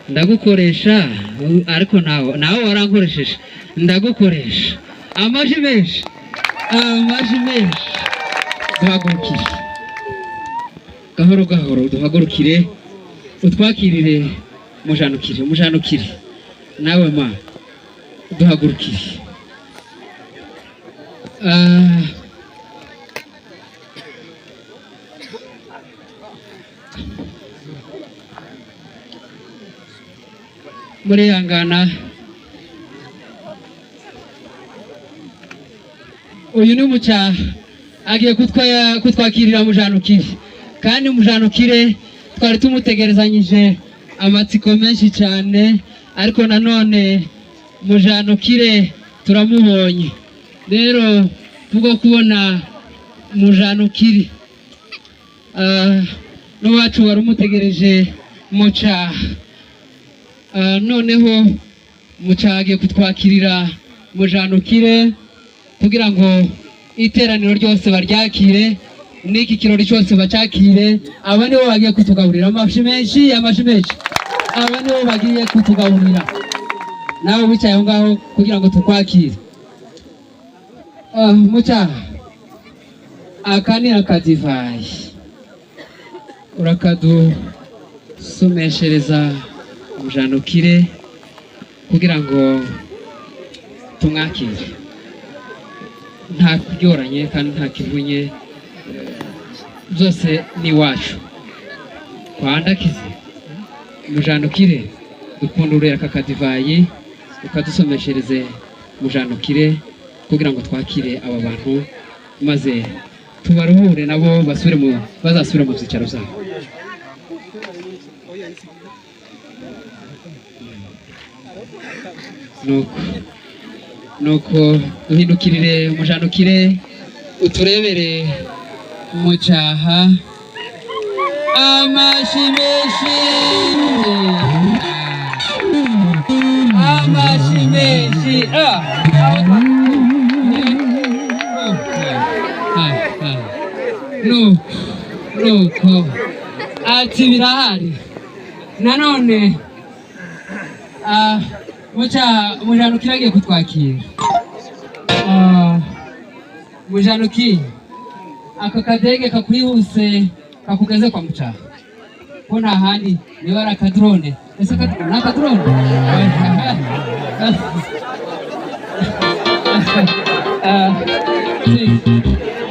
Ndagukoresha, ariko nawe warankoresheje. Ndagukoresha. Amaji menshi, amaji menshi. Duhagurukire gahoro gahoro, duhagurukire, utwakirire. Mujanukire, mujanukire nawe ma, duhagurukire. Murihangana, uyu ni mucyaha agiye kutwakirira mujanukire, kandi mujanukire twari tumutegerezanyije amatsiko menshi cyane, ariko nanone mujanukire turamubonye. Rero kubwo kubona mujanukire, n'uwacu wari umutegereje mucyaha, noneho mucyaha agiye kutwakirira mujanukire kugira ngo iteraniro ryose baryakire, n'iki kirori cyose bacakire. Aba nibo bagiye kutugaburira amafi menshi, amafi menshi. Aba nibo bagiye kutugaburira, nawe wicaye aho ngaho kugira ngo tukwakire. Mucyaha, aka ni akadivayi, urakadusomeshereza mujanukire kugira ngo tumwakire nta kuryoranye kandi nta kivunye, byose ni iwacu. Twandakize mujanukire, dupfundurire aka kadivayi, ukadusomeshereze mujanukire kugira ngo twakire aba bantu, maze tubaruhure nabo bazasubire mu byicaro byabo. Nuko duhindukirire mujanukire, uturebere mucyaha. Amashi menshi, amashi menshi. Nuko ati birahari nanone. Mucyaha, mujanukire agiye kutwakira. Mujanuki, aka kadege kakwihuse kakugeze kwa mucyaha, ko nta handi, niba ari akadrone. Ese akadrone ni akadrone?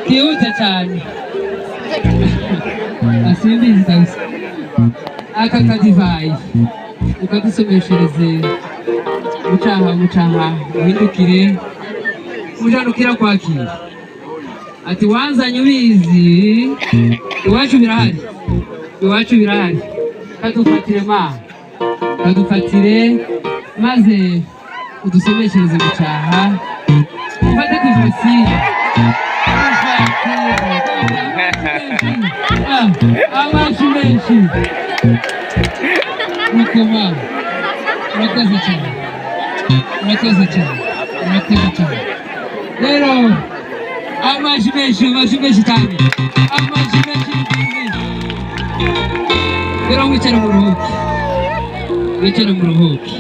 Kihuse cyane, asimbizi kabisa. Aka kadivayi ukadusomeshereze mucyaha. Mucyaha, uhindukire, mujanukira kwakira. Ati wanzanye ubizi, iwacu birahari, iwacu birahari. Kadufatire ma, kadufatire maze udusomeshereze mucyaha, ufate ku ijosi. Amashi menshi. Mukoma, urakoze cyane, urakoze cyane, urakoze cyane. Rero amashi menshi, amashi menshi cyane, amashi menshi. Rero mwicare mu ruhuke, mwicare mu ruhuke.